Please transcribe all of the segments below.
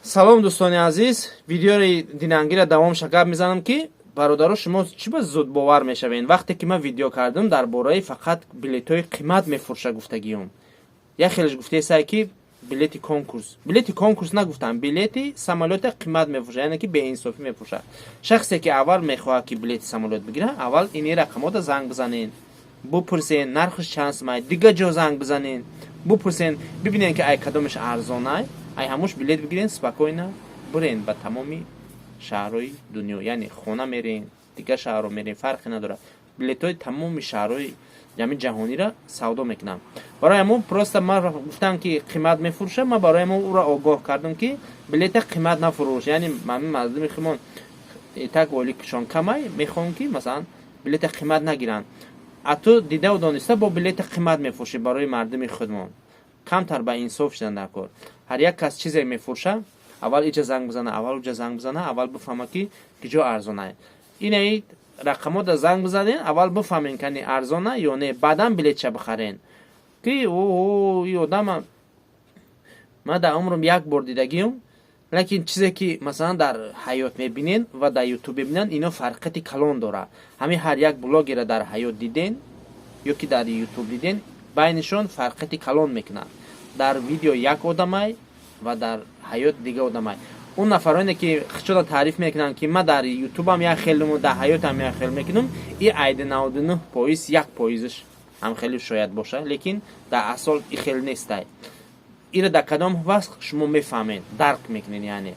Салом, дӯстони азиз. Видеои динангира давомша гап мезанам, ки бародаро, шумо чӣ ба зудбовар мешавед? Вақте ки ман видео кардам, дар бораи фақат билетҳои қимат мефурӯша гуфтагиём. Як хелеш гуфтесай, ки билети конкурс, билети конкурс нагуфтам, билети самолёта қимат мефурӯша, яъне ки беинсофӣ мефурӯшад. Шахсе ки аввал мехоҳад, ки билети самолёт бигирад, аввал ини рақамота занг бизанен, бупурсен, нархш чанд сумай. Дига ҷо занг бизанен, бупурсен, бибинен, ки ай кадомаш арзонай, ай ҳамуш билет бигирен, спокойно бурен ба тамоми шаҳрҳои дунё. Яъне хона мерен, дигар шаҳрҳо мерен, фарқе надорад. Билетҳои тамоми шаҳрҳои ҷамъи ҷаҳониро савдо мекунам. Барои ҳамун просто ман гуфтам, ки қимат мефурӯшам. Ман барои ҳамун ӯро огоҳ кардам, ки билета қимат нафурӯш. Яъне ҳамин мардуми химон так оликшон камай, мехоҳам, ки масалан билета қимат нагиранд. А ту дидаву дониста бо билета қимат мефурӯшӣ. Барои мардуми худмон камтар ба инсоф шудан дар кор. Ҳар як кас чизе мефурӯша, аввал иҷа занг бизана, аввал уҷа занг бизана, аввал бифаҳма, ки киҷо арзонай. Инаи рақамота занг бизанен, аввал бифаҳмен, кани арзона ё не, баъдан билетша бихарен. Ки о и одама ман дар умрам як бор дидагиюм, лекин чизе ки масалан дар ҳаёт мебинен ва дар Ютуб мебинанд, ино фарқияти калон дорад. Ҳамин ҳар як блогера дар ҳаёт диден ё ки дар Ютуб диден, байнишон фарқияти калон мекунад. Дар видео як одамай ва дар ҳаёт дига одамай. Он нафароне ки хичода таъриф мекунанд, ки ман дар Ютубам як хелуму дар ҳаётам як хел мекунам, и айди 99%, 1 фоизш ҳам хеле шояд боша, лекин дар асол и хел нестай. Ира дар кадом вақт шумо мефаҳмед, дарк мекунед? Яъне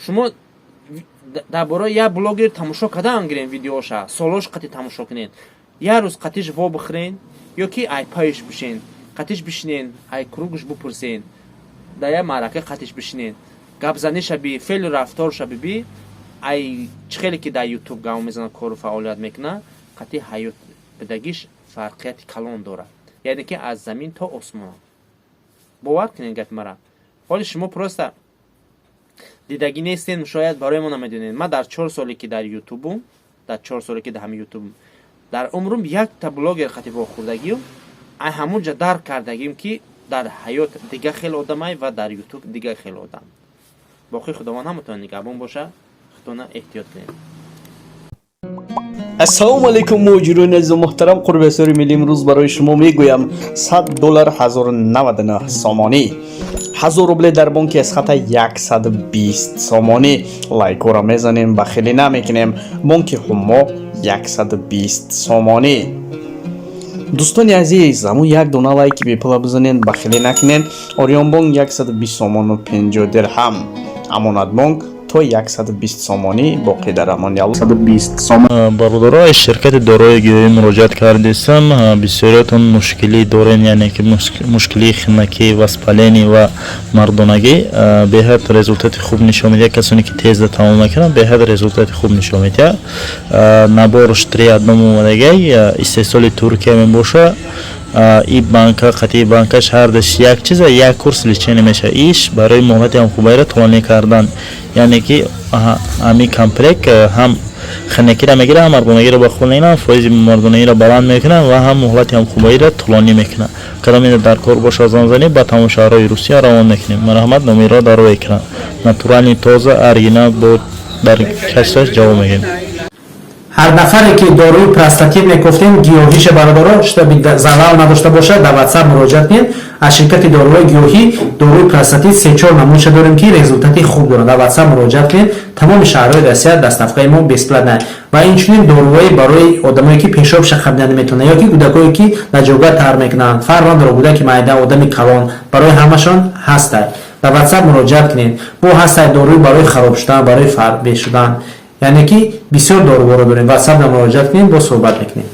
шумо дар бораи як блогер тамошо кардан гирен, видеоша солош қати тамошо кунед, як рӯз қатиш во бихӯрен ё ки ай паиш бишен, қатиш бишинен, ай круг ш бупурсен, дар як маърака қатиш бишинен, гапзаниша би, феълу рафторша биби. Ай чӣ хеле ки дар Ютуб гап мезанад, кору фаъолият мекунад, қатъи ҳаёт бидагиш фарқияти калон дорад, яъне ки аз замин то осмон. Бовар кунед гапи мара. Ҳоли шумо просто дидагӣ нестен, шояд барои мо намедонед. Ман дар 4 соле ки дар Ютубум, дар 4 соле ки дар ҳами Ютубум, дар умрум якта блогер қати вохӯрдагиюм, ай ҳамунҷа дарк кардагим, ки дар ҳаёт дига хел одамай ва дар Ютуб дига хел одам. Боқӣ Худованд ҳаматон нигаҳбон боша, худтона эҳтиёт кунед. Ассалому алайкум, муҳоҷирони азизу муҳтарам. Қурби асъори милли имрӯз барои шумо мегӯям: 100 доллар 1099 сомонӣ, 1000 рубле дар бонки Эсхата 120 сомонӣ. Лайкҳоро мезанем, бахилӣ намекунем. Бонки Ҳумо 120 сомонӣ. Дӯстони азиз, ҳамун як дона лайки бепула бизанед, бахилӣ накунед. Ориёнбонк 120 сомону 50 дирҳам, Амонатбонк то 120 сомонӣ, боқӣ дар амон 120 сомон. Бародаро, аз ширкати дорои гиёҳӣ муроҷиат кардистам. Бисёриятон мушкилӣ дорем, яъне ки мушкилии хунакӣ, воспаление ва мардонагӣ. Беҳад результати хуб нишон медиҳад. Касоне ки тезда тамом мекунанд, беҳад результати хуб нишон медиҳад. Набор ш три одном омадагай, истеҳсоли Туркия мебошад. И банка қатъи банкаш ҳардаш як чиза, як курс лечение мешавад. Иш барои муҳлати ҳамхубайра тӯлонӣ кардан, яъне ки ҳамин комплект ҳам хунакиро мегирад, ҳам мардонагиро ба худ мегирад, фоизи мардонагиро баланд мекунад ва ҳам муҳлати ҳамхубаиро тӯлонӣ мекунад. Кадом ина дар кор боша, занг занӣ, ба тамоми шаҳрҳои Русия равон мекунем. Марҳамат, номерро дар рӯи экран. Натуральный, тоза, оригинал, бо дар качество ш ҷавоб мегирем. Ҳар нафаре ки доруи простатит мекофтем, гиёҳиша, бародаро, чтобы залал надошта бошад, дар Ватсап муроҷиат кунед. Аз ширкати доруҳои гиёҳӣ доруи простатит се-чор намунаша дорем, ки результати хуб дорад. Дар Ватсап муроҷиат кунед. Тамоми шаҳрҳои Россия доставка и мо бесплатна. Ва инчунин доруҳои барои одамое ки пешобша қабида наметавонанд ё ки кӯдакое ки дар ҷойгоҳ тар мекунанд, фарқ надорад, кӯдаки майда, одами калон, барои ҳамашон ҳастад. Дар Ватсап муроҷиат кунед. Бо ҳастад доруи барои хароб шудан, барои фарбе шудан, яъне ки бисёр доруҳоро дорем. Ватсап муроҷиат кунед, бо суҳбат мекунем.